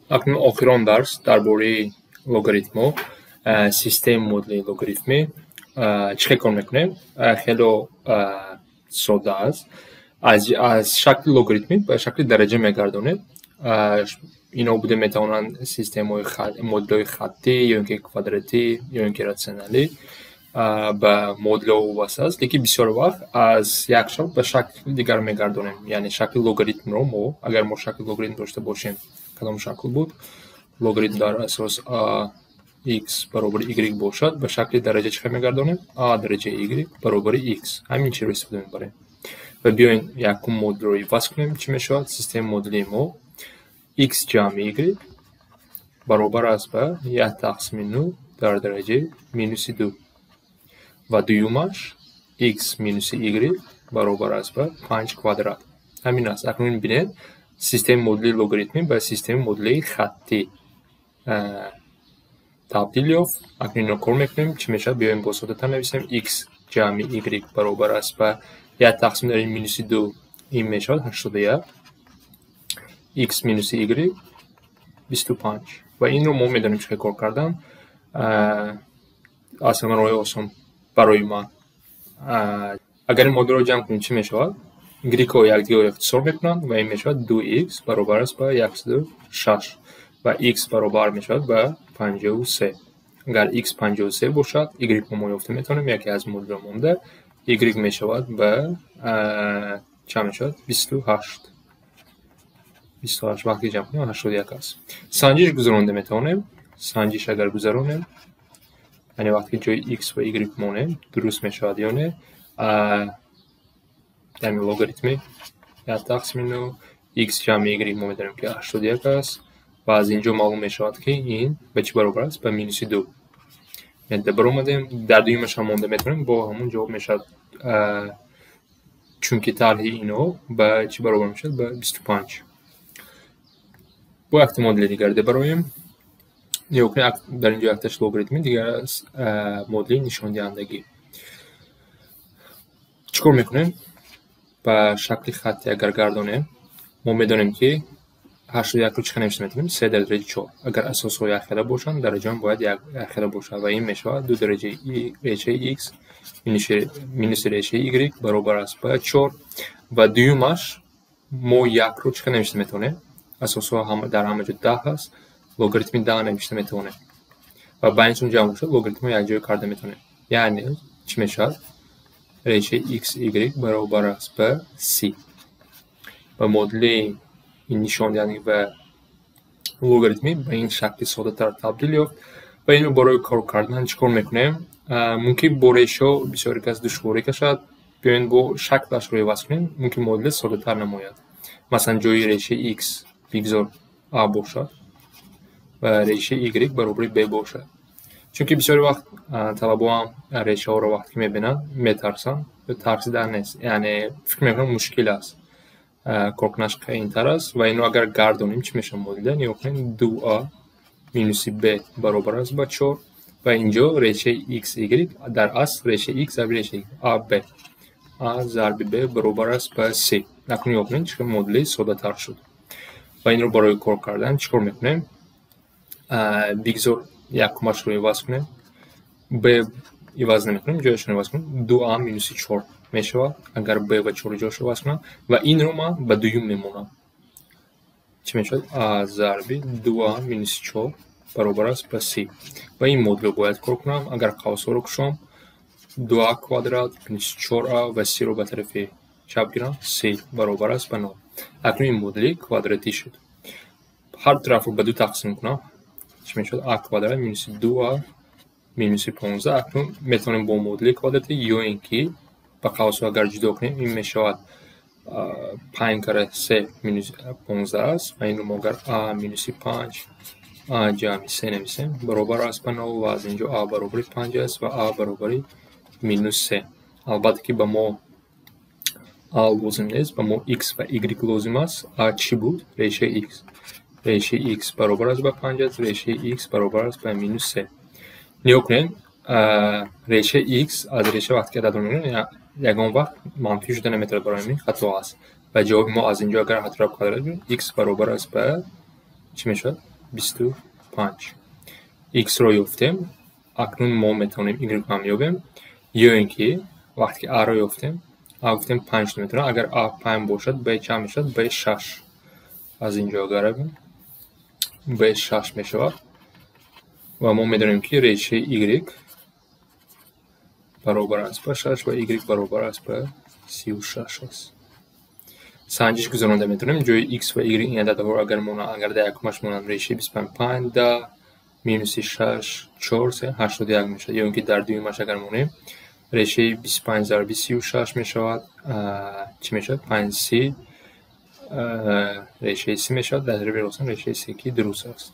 Акнун охирон дарс дар бораи логаритмҳо, системаи модулии логаритмӣ. Чӣ хел кор мекунем? Хело сода аст. Аз шакли логаритмӣ ба шакли дараҷа мегардонем. Ино буда метавонанд системаҳои модулҳои хаттӣ ё ин ки квадратӣ ё ин ки ратсионалӣ, ба модулҳо вобаста аст, лекин бисёр вақт аз як шакл ба шакли дигар мегардонем. Яъне шакли логаритмро мо, агар мо шакли логаритм дошта бошем, кадом шакл буд? Логаритм дар асос а x баробари y бошад, ба шакли дараҷа чӣ хел мегардонем? А дараҷаи y баробари x. Ҳамин чизро истифода мебарем. Ва биёем, якум модулро иваз кунем, чӣ мешавад? Системаи модулии мо x ҷамъи y баробар аст ба як тақсими нӯ дар дараҷаи минуси ду. Ва дуюмаш x минуси y баробар аст ба панҷ квадрат. Ҳамин аст. Акнун бинед, системаи модулии логаритмӣ ба системаи модулии хаттӣ табдил ёфт. Акнун инро кор мекунем, чӣ мешавад? Биёем, бо соддатар нависем. X ҷамъи y баробар аст ба як тақсим дар минуси ду, ин мешавад 81, x минуси y 25. Ва инро мо медонем, чӣ хел кор кардан. Аз ҳама роҳи осон барои ман. Агар ин модулро ҷамъ кунем, чӣ мешавад? Y-ҳо якдигарро ихтисор мекунанд ва ин мешавад ду x баробар аст ба 106 ва x баробар мешавад ба 53. Агар x 53 бошад, y-ро мо ёфта метавонем, яке аз модулҳо монда, y мешавад ба чанд мешавад? 28. 28 вақте ҷамъ кунем, 81 аст. Санҷиш гузаронда метавонем. Санҷиш агар гузаронем, яъне вақте ки ҷои x ва y монем, дуруст мешавад ё не? Яъне логаритми як тақсими нӯ x ҷамъи y мо медонем, ки 81 аст, ва аз ин ҷо маълум мешавад, ки ин ба чӣ баробар аст? Ба минуси ду. Баромадем, дар дуюмаш ҳам монда метавонем, бо ҳамон ҷавоб мешавад, чунки тарҳи ино ба чӣ баробар мешавад? Ба 25. Бо якта модули дигар дебароем. Нигоҳ кунед, дар ин ҷо якташ логаритми, дигар модули нишондиҳандагӣ. Чӣ кор мекунем? Ба шакли хаттӣ агар гардонем, мо медонем, ки 81-ро чӣ хел навишта метавонем? Се дар дараҷаи чор. Агар асосҳо якхела бошанд, дараҷаам бояд якхела бошад ва ин мешавад ду дараҷаи решаи x минуси решаи y баробар аст ба чор. Ва дуюмаш мо якро чӣ хел навишта метавонем? Асосҳо дар ҳама ҷо 10 аст, логаритми 10 навишта метавонем ва байнашон ҷамъ бошад, логаритмҳо якҷоя карда метавонем. Яъне чӣ мешавад? Решаи x y баробар аст ба 30. Ва модули нишондиҳандагӣ ва логаритмӣ ба ин шакли соддатар табдил ёфт. Ва инро барои кор кардан чӣ кор мекунем? Мумкин бо решаҳо бисёре кас душворӣ кашад. Биёед, бо шаклашро иваз кунем, мумкин модули соддатар намояд. Масалан, ҷои решаи x бигзор а бошад ва решаи y баробари b бошад, чунки бисёри вақт талабоам решаҳоро вақте ки мебинанд, метарсанд. Тарсидан нест, яъне фикр мекунам, мушкил аст, коркунаш қийинтар аст. Ва инро агар гардонем, чӣ мешавад модулда? Нигоҳ кунед, ду а минуси б баробар аст ба чор ва инҷо решаи x y дар асл решаи x зарби решаи а б, а зарби б баробар аст ба 30. Акнун нигоҳ кунед, чӣ хел модули соддатар шуд. Ва инро барои кор кардан чӣ кор мекунем? Бигзор якумашро иваз кунем, б иваз намекунем, ҷояшро иваз кунем, ду а минуси чор мешавад, агар б ва чори ҷояшро иваз кунам. Ва инро ман ба дуюм мемонам, чӣ мешавад? А зарби ду а минуси чор баробар аст ба 30. Ва ин модулро бояд кор кунам. Агар қавсҳоро кушом, ду а квадрат минуси чор а ва 30-ро ба тарафи чап гирам, 30 баробар аст ба нол. Акнун ин модули квадратӣ шуд. Ҳар тарафро ба ду тақсим кунам, чӣ мешавад? А квадрат минуси ду а минуси 15. Акнун метавонем бо модули квадратӣ ё ин ки ба қавсҳо агар ҷудо кунем, ин мешавад панҷ кара се минус 15 аст. Ва инро мо агар а минуси панҷ а ҷамъи се нависем, баробар аст ба нол ва аз ин ҷо а баробари панҷ аст ва а баробари минус се. Албатта ки ба мо а лозим нест, ба мо x ва y лозим аст. А чӣ буд? Решаи x. Решаи x баробар аст ба панҷ аст, решаи x баробар аст ба минус се. Нигоҳ кунед, решаи x аз реша вақте ки ададро мегирем, ягон вақт манфӣ шуда наметавонад, барои ҳамин хато аст. Ва ҷавоби мо аз ин ҷо, агар ҳар тараф квадрат бигирем, x баробар аст ба чӣ мешавад? 25. X-ро ёфтем, акнун мо метавонем Y ҳам ёбем, ё ин ки вақте ки A-ро ёфтем, А гуфтем 5 метавонад, агар А 5 бошад, Б чанд мешавад? Б 6. Аз ин ҷо агар равем, Б 6 мешавад ва мо медонем, ки решаи Y баробар аст ба 6 ва Y баробар аст ба 36 аст. Санҷиш гузаронда метавонем. Ҷои X ва Y ин ададҳоро агар монанд, агар дар якумаш монанд, решаи 25 5, 10 минуси 6 4 3 81 мешавад. Ё ин ки дар дуюмаш агар монем, решаи 25 зарби 36 мешавад, чӣ мешавад? 5 30, решаи 30 мешавад, дар тарафи рост решаи 30, ки дуруст аст.